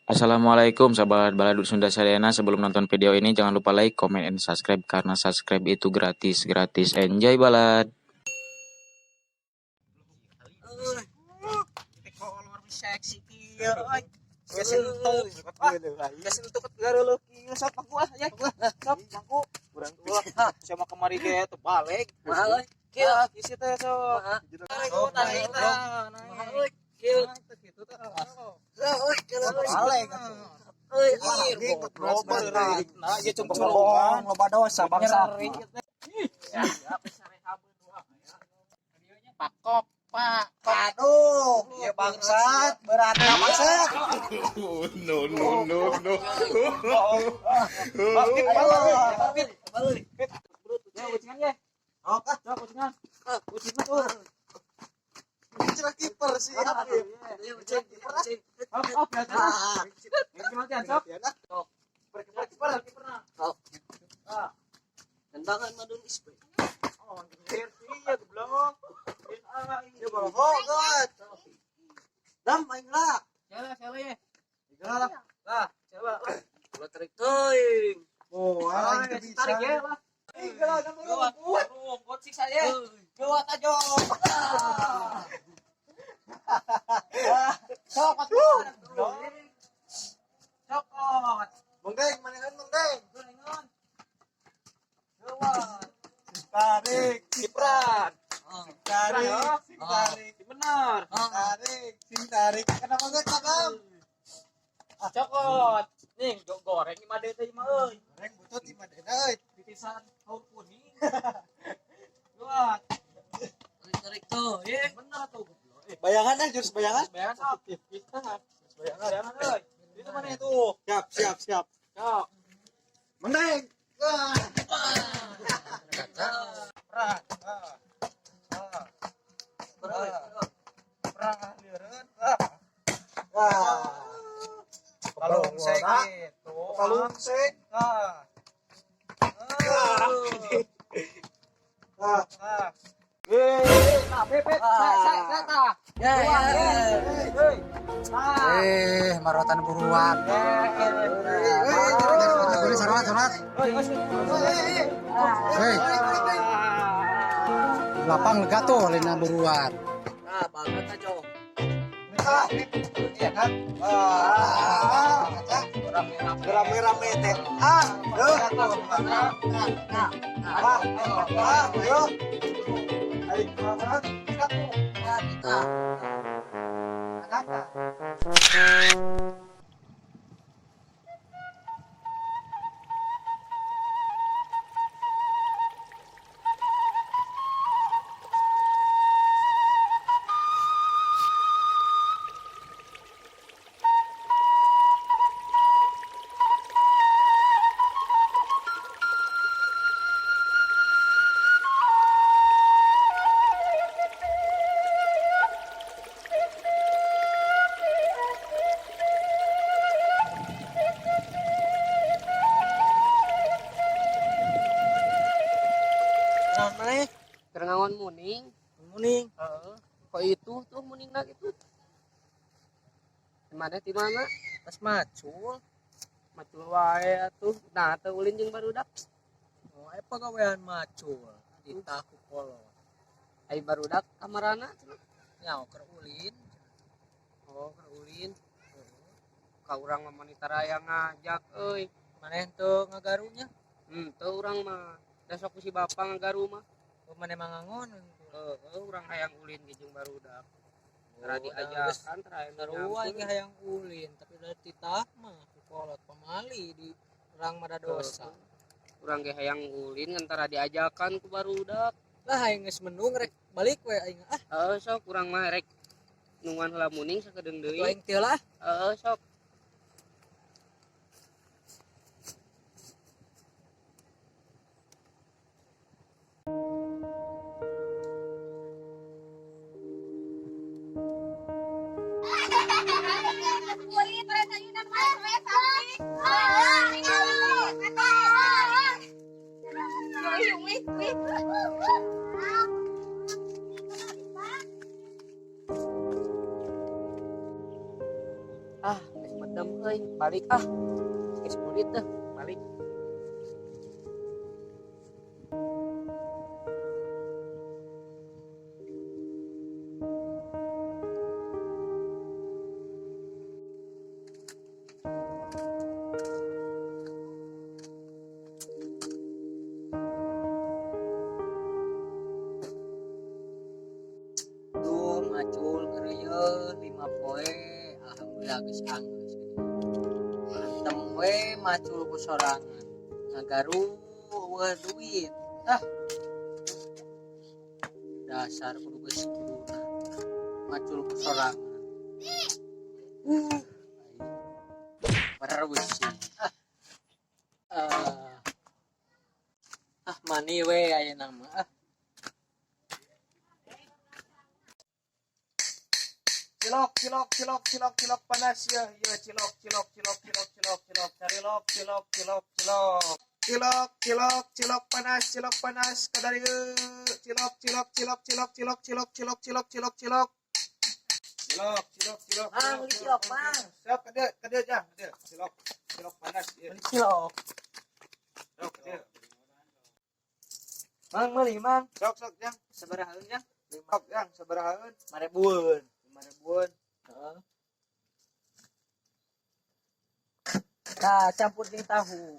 Assalamualaikum sahabat Balad Sunda Sadayana. Sebelum nonton video ini jangan lupa like, comment, and subscribe karena subscribe itu gratis, gratis. Enjoy balad. Loba dosa bangsa. Pakok, Pak. Aduh, ya bangsat, berat bangsat. No, no, no, no. Cerah kiper sih. Tendangan madun ispe. Ya bohong, God. Dam aing lah. Ulah tarik teuing. Oh, aing teu bisa. Ih, gelah, dam, rumput. Gawat aja. Cokot. Cokot. Bang Deng, manehan Bang Deng. Tarik, Kipran. tarik, sing tarik, Benar. tarik, sing tarik. Kenapa enggak kabam? Cokot. Nih, goreng imah deui teh imah euy. Goreng butut imah dena euy. Titisan haur kuning. Gawat. Tarik tuh, ye. Bener tuh. Bayangan jurus bayangan. Bayangan sok. Jurus bayangan. Bayangan euy. Itu mana itu? Siap, siap, siap. Cok. Bang Deng. Wah. Perah. Perah, lieureun. Wah. Palungsek gitu. Palungsek. Ah. Ah. Ah. Eh, nah, bebek, saya, tah. Ya, ya. Hei. Ah. Marotan buruan. Sarat, sarat. Hei. Hei, lapang lega tuh lina buruan. Nah, banget aja. Iya kan? Ah, rame-rame teh. Ah, yo. Ah, ah, yo. Ayo, Kerengawan muning. Muning. Heeh. Kok itu tuh muning lagi tuh. Di mana di mana? Pas macul. Macul wae atuh. Nah, teu ulin jeung barudak. Oh, aya pagawean macul di tahu kolot. Ai barudak kamarana cenah. Nyaho keur ulin. Oh, keur ulin. Ka urang mah mani tara aya ngajak euy. Maneh teu ngagarunya? Teu urang mah. Da sok ku si bapa ngagaru mah. Oh, maneh mah ngangon. Heeh, urang hayang ulin ge jeung barudak. Tara Oh, diajakan, tara aya nu Sarua nyampur. ge hayang ulin, tapi da titah mah ku kolot pamali di urang mah da dosa. Urang ge hayang ulin ngan tara diajakan ku barudak. Lah aing geus mendung rek balik we aing ah. Heeh, sok urang mah rek nungguan heula muning sakedeung deui. Aing teu lah. Heeh, sok. Ah, geus Medem euy, balik ah. Geus burit teh, balik. Duh, macul ngeureuyeuh 5 poe, alhamdulillah geus anggeus. Antem we macul ku sorangan. Ngagaru eueuh duit. Ah. Dasar kudu geus kuduna. Macul ku sorangan. Perusing. Ah. Ah. Ah mani we ayeuna mah. Ah. Cilok, cilok, cilok, cilok, cilok panas ya, ya cilok, cilok, cilok, cilok, cilok, cilok, cari lok, cilok, cilok, cilok, cilok, cilok, cilok panas, cilok panas, kadari cilok, cilok, cilok, cilok, cilok, cilok, cilok, cilok, cilok, cilok, cilok, cilok, cilok, Mang, beli cilok, Mang. Siap, kade, kade jang, kade, cilok, cilok panas, ya, Beli cilok. cilok, kade, Mang meuli, Mang. sok, sok jang, Sabaraha jang? sok jang, sabarahaeun, 5 ribuan. 5 ribuan, Heeh. Nah, campur jeung tahu.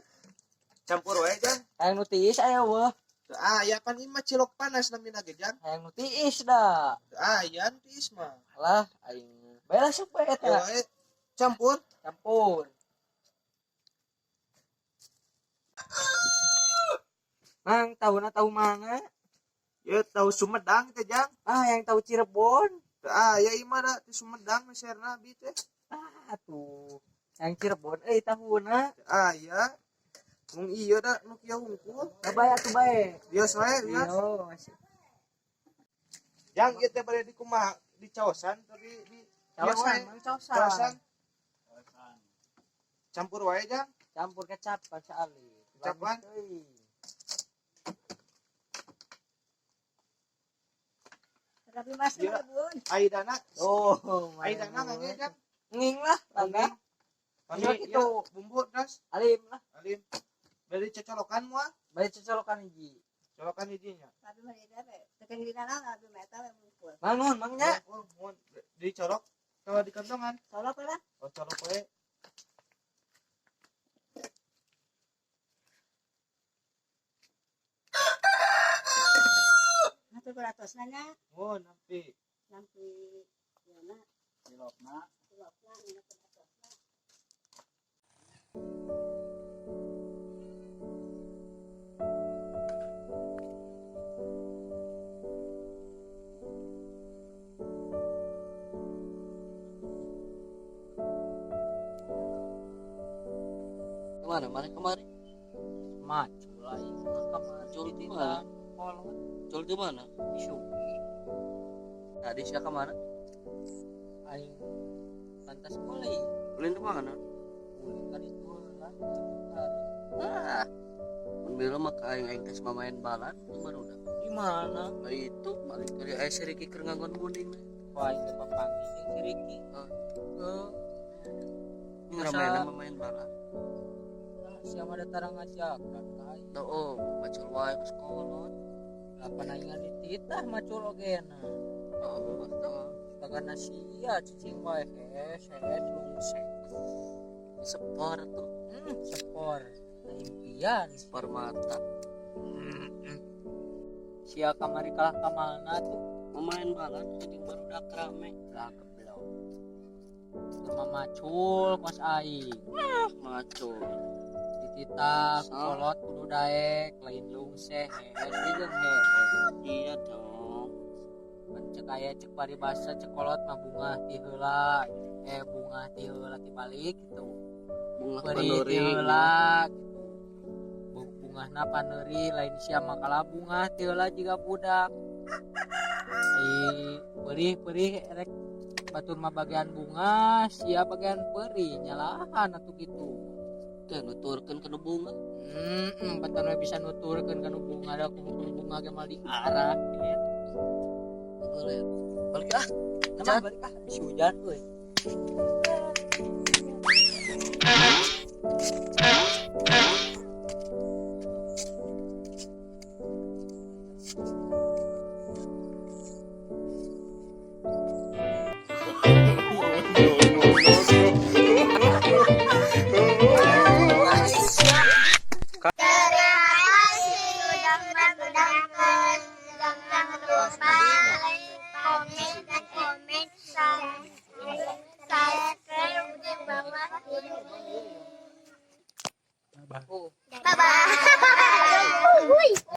Campur wae jang. Hayang nu tiis aya weuh. Ah, ya pan ieu mah cilok panas namina ge jang. Hayang nu tiis da. Ah, ya tiis mah. Alah, aing. Bae sok bae Ya eta. wae campur. Campur. Mang, tahuna tahu mana? Ya tahu Sumedang teh jang. Ah, yang tahu Cirebon. Ah, ya ieu mah da ti Sumedang meserna abi teh. Ah, tuh. Yang Cirebon euy tahuna. Ah, ya. Mung ieu da nu kieu hungkul. Da bae atuh bae. Bios wae, bios. Iya, Jang ieu teh bade di kumaha? Di caosan atau di caosan, ieu wae? Mang, caosan. Caosan. Campur wae jang. Campur kecap kan saali. Kecapan. Bagus euy. Tapi mas Iya. bun. Aidana, Oh, aidana ngangge jang. Nging lah, langga. Kangge Iya, gitu. ieu bumbu terus Alim lah. alim. Bade cocolokan moal? Bade cocolokan hiji. Colokan hijinya. Tapi mah dia teh tekan di dalam abi mah eta we bungkul. Mang nuhun, Mang nya. Oh, mohon dicolok kalau di kantongan. Colok lah. Oh, colok wae. Ngatur kuratos nanya Oh, nampi. nampi ieu na Cilokna. cilokna nya kuratosna. Kemana? Mana kemari? Macul aing mah kamari. Macul di mana? Kolot Cul di mana? Syuki. Tadi sia kemana? Aing pantas meuli. Ulin di mana? Ulin kan itu lah. Ah. Mun bila mah ka aing aing teh main balan baru dah. Di mana? Nah, itu balik dari aya si Riki keur nganggon munding. Wah, aing teh papanggih jeung si Riki. Oh. Heeh. Ini ramai nama main balan. Siapa ada tarang ngajakan ka aing. Oh, macul wae geus kolot. Lapan aing dititah macul ogena. Oh, betul. Kagana sia cicing wae hes hes lungsek. Sepor tuh, Sepor. Nah, impian. sepor mata. Sia kamari kalah ka mana tuh? Main balan jeung barudak rame. Lah geblok. Rumah macul kos aing. Macul. Dititah So. kolot kudu daek lain lungseh hees jeung hees. Iya dong. Pan cek aya cek paribasa cek kolot mah bunga ti heula bunga ti heula ti balik gitu. Bunga Beri ti paneuri. heula gitu. Bungahna paneuri lain sia mah kalah bunga ti heula jiga budak. Ai perih-perih rek batur mah bagian bunga sia bagian perih nyalahan atuh kitu. Teh nuturkeun kana bunga. Batur mah bisa nuturkeun kana bunga da kudu bunga ge mal diarah gitu. Boleh. Balik ah. Nah, balik ah, bisa hujan euy.